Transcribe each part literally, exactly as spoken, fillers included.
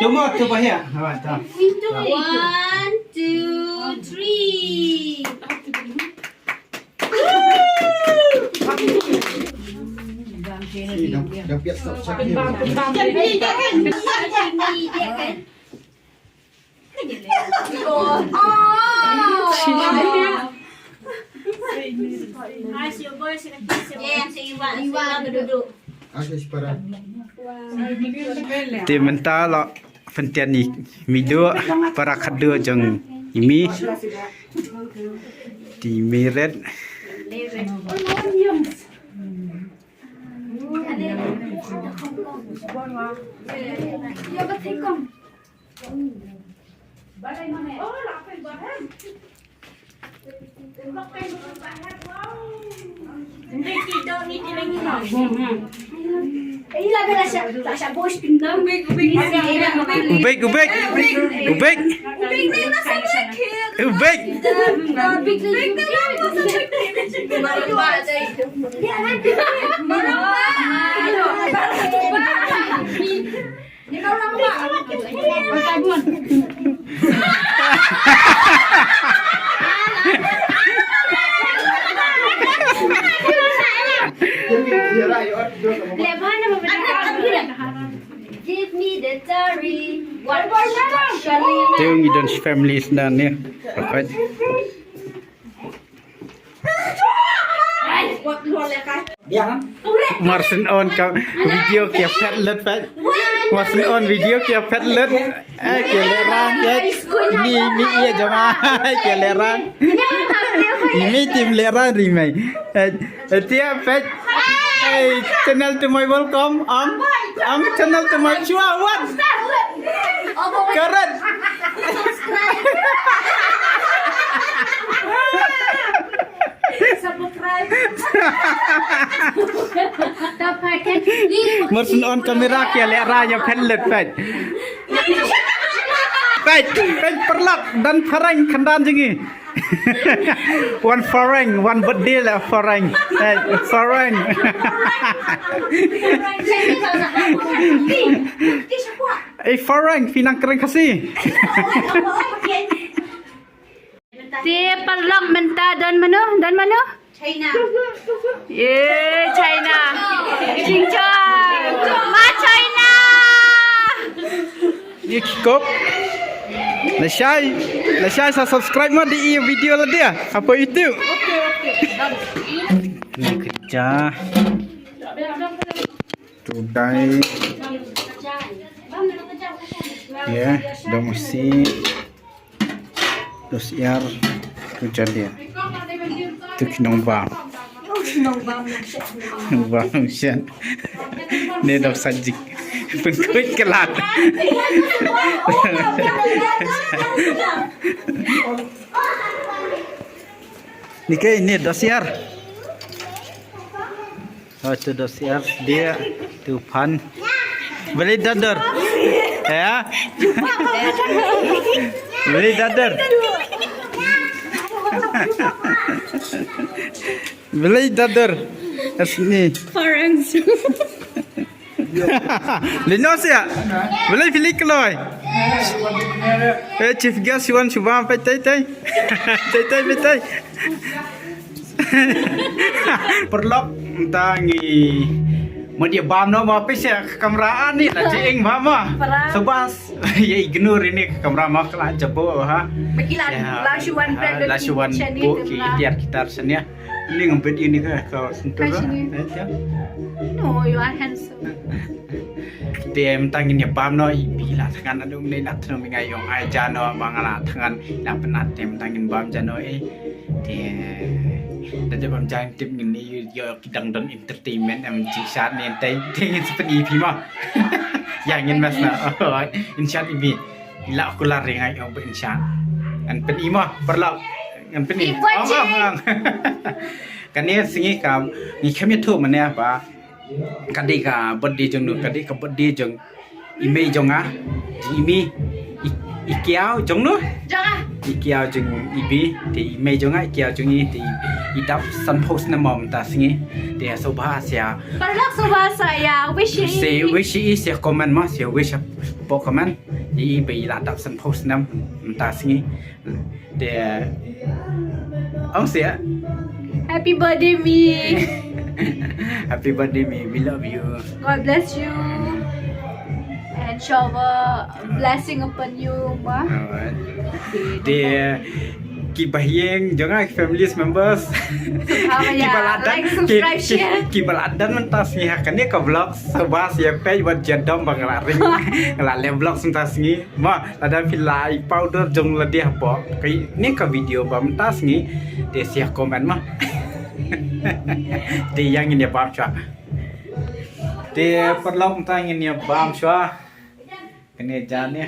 Two more, two more here. All right, done. One, two, three. Te mynta la pyntian i mih duh para khadduh jong i mih. Te i mih red. Ubek, ubek. Ubek. Ubek. Te ngi don shi family sna ne. Perfect. Marsien on ka video ki phet lut phet. Marsien on video ki phet lut. Eh, ki lehraiñ ki. Ni ni ïa jama. Ki lehraiñ. Ni tim lehraiñ ri mai. Eh, eh, tia phet. Hey, channel to my welcome. Am, am channel to my chua. What? Karen. Marsien on camera ki lehraiñ ïa phet lut phet. Phet, phet paralok don phareng khandan jong ngi. Wan phareng, wan bad dei la phareng. Eh, phareng. Eh, phareng, phi nang kren Khasi. Te paralok mynta don mano, don mano? China. Ye, China. Chingchong. Ma China. Ye kikop. Lashai, lashai sa subscribe ma di video la dia. Apa itu? Ni kerja. Tudai. Ya, dong si. Dos iar tu jadi. Tu kinong bam. Kinong bam sian. Ni dok sajik. Pengkuit kelat. Ni ke ni dos iar. Oh, tu dos iar dia tu pan. Beli dadur. Ya. Beli dadur. Beli dadur. Asni. Parents. Lino sia. Beli pilih keloi. Eh, chief guest Siwan Shubham, pai tai tai. Tai tai, pai tai. Paralok, mynta ngi mut ïa bam noh ma pisa ka kamra ani la jing bam ma. Paralok. Sabas, ïa ignore ini ka kamra ma kala jabo ha. Baki la, ya, la shuwan ha, brand la shuwan channel bu ki kamra. Tiar kitar sania. Ini ngembet ini ka ka sentur. Ka sini. Eh, ya. No, you are handsome. Te mynta ngin ïa bam noh, i bi la thngan adu mne la thngan mi ngai ong ai ja noh ba nga la thngan la pynat te mynta ngin bam ja noh eh. Te da ja bam ja tip ngin ïa ïa ki dang don entertainment em jingshat ne te te ngin spen i phi ma. Ïa ngin mas na. Inshat i bi. I la kular ring ai ong ba inshat. Ngan pen i ma paralok. Ngan pen i. Ong ong ong. Kane sngi ka ngi khem ïa thu mane ba. Ka dei ka birthday jong nu, ka dei ka birthday jong i mei jong nga, jong i mi, i, i kiaw jong nu. Jong nga. I kiaw jong i bi, te i mei jong nga, i kiaw jong i, te i, i dap sanphew snem mo mynta sngi. Te sngewbha sia. Paralok sngewbha sa ïa wish i. Sia wish i sia comment mo, sia wish hapoh comment. I, i ba i la dap sanphew snem mynta sngi. Te ong sia. Happy birthday, Mi. Happy birthday, Mi. We love you. God bless you. And shower blessing upon you, Ma. Alright. Te ki bahaïing jong nga, ki family members. Sngewbha ïa kiba la don, like, subscribe, ki, ki, share. Kiba la don mynta sngi ha kane ka vlog, sngewbha ïa peit wat jadom ba nga la ring. Nga la leh vlog mynta sngi. Ma, lada phi la ai powder jong lade hapoh kane ka video ba mynta sngi, te sia comment ma. Te ïa ngin ïa bam shuwa. Te paralok mynta ngin ïa bam shuwa. Kane jan ne.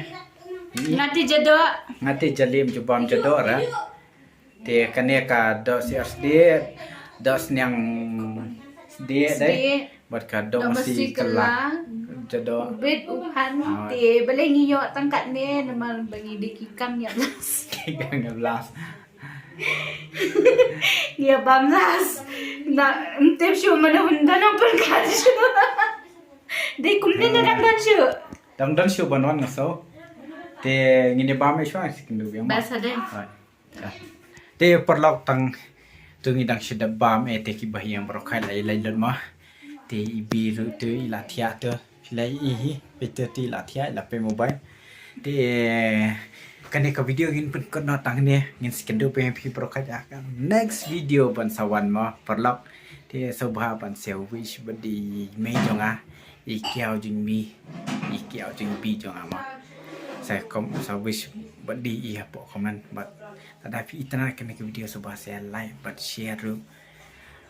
Nga te jadoh. Nga te jalim ju bam jadoh ra. Te kane ka doh syiar sdieh, doh sniang sdieh dei. Sdieh. Bad ka doh masi kylla. Jadoh. U bit u phan. Ah. Te balei ngi ïoh tang katne namar ba ngi dei ki kang ïa blast. Ki kang ïa blast. Ngi ïa bam blast. Na ym tip shuh mano ban don pynkat shuh. Dei kumne na dang don shuh. Dang don shuh ban wan nga sngew. Te ngin ïa bam ïa shuwa shi kynduh biang. Bas hadeng. Right. Te paralok tang tu ngi dang shu dep bam eh te ki bahaïing baroh khat la ïa leit lut ma. Te i bi ruh tu i la thiah tu. Phi la ïohi hi, phi te ti la thiah la peit mobile. Te kane ka video ngin pynkut noh tang hangne, ngin sa kynduh bad phi baroh ha ka next video ban sa wan mo paralok. Te sngewbha ban sa wish birthday i mei jong nga, i Kiaw Jingmi, i Kiaw Jingbi jong nga mo. Sa kom sa wish birthday i hapoh comment bad lada phi itynnad kane ka video sngewbha sa like bad share ruh.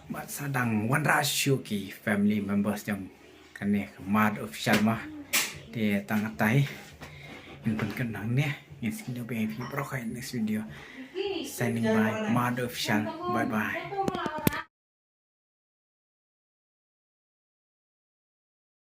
Bad sa dang wanrah shuh ki family members jong kane ka Mad Official mo. Te tang katei ngin pynkut noh hangne, ngin sa kynduh bad phi baroh ha next video. Signing by Mad Official. Bye bye.